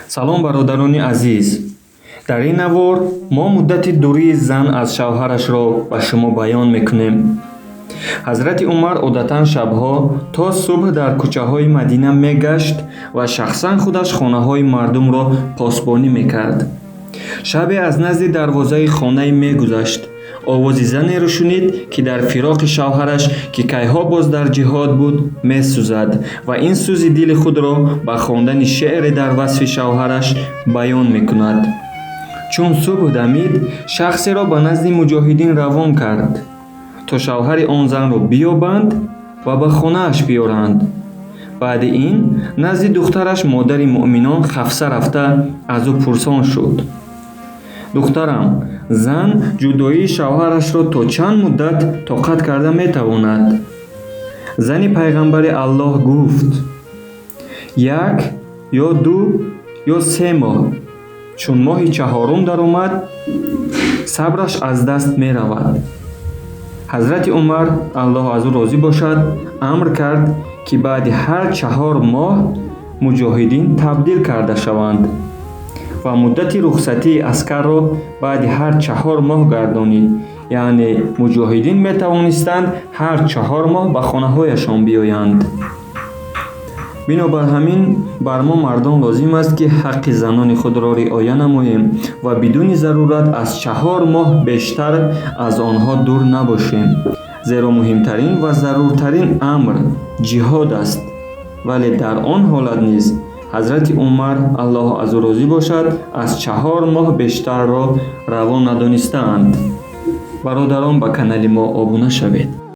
Салом, бародарони азиз! Дар ин навор мо муддати дурии зан аз шавҳарашро ба шумо баён мекунем. Ҳазрати Умар одатан шабҳо то субҳ дар кӯчаҳои Мадина мегашт ва шахсан худаш хонаҳои мардумро посбонӣ мекард. Шабе аз назди дарвозаи хонае мегузашт. Овози занеро шунид, ки дар фироқи шавҳараш, ки кайҳо боз дар ҷиҳод буд, месӯзад ва ин сӯзи дили худро ба хондани шеъре дар васфи шавҳараш баён мекунад. Чун субҳ дамид, шахсеро ба назди муҷоҳидин равон кард, то шавҳари он занро биёбанд ва ба хонааш биёранд. Баъди ин назди духтараш, модари муъминон Хафса, рафта аз ӯ пурсон шуд: «Духтарам, зан ҷудоии шавҳарашро то чанд муддат тоқат карда метавонад?» Зани пайғамбари Аллоҳ гуфт: «1 ё 2 ё 3 моҳ. Чун моҳи чаҳорум даромад, сабраш аз даст меравад». Ҳазрати Умар, Аллоҳ аз ӯ розӣ бошад, амр кард, ки баъди ҳар 4 моҳ муҷоҳидин табдил карда шаванд ва муддати рухсатии аскарро баъди ҳар 4 моҳ гардонид, яъне муҷоҳидин метавонистанд ҳар 4 моҳ ба хонаҳояшон биёянд. Бинобар ҳамин бар мо мардон лозим аст, ки ҳаққи занони худро риоя намоем ва бидуни зарурат аз 4 моҳ бештар аз онҳо дур набошем, зеро муҳимтарин ва заруртарин амр ҷиҳод аст. Вале дар он ҳолат низ ҳазрати Умар, Аллоҳ аз ӯ розӣ бошад, аз 4 моҳ бештарро раво надонистаанд. Бародарон, ба канали мо обуна шавед.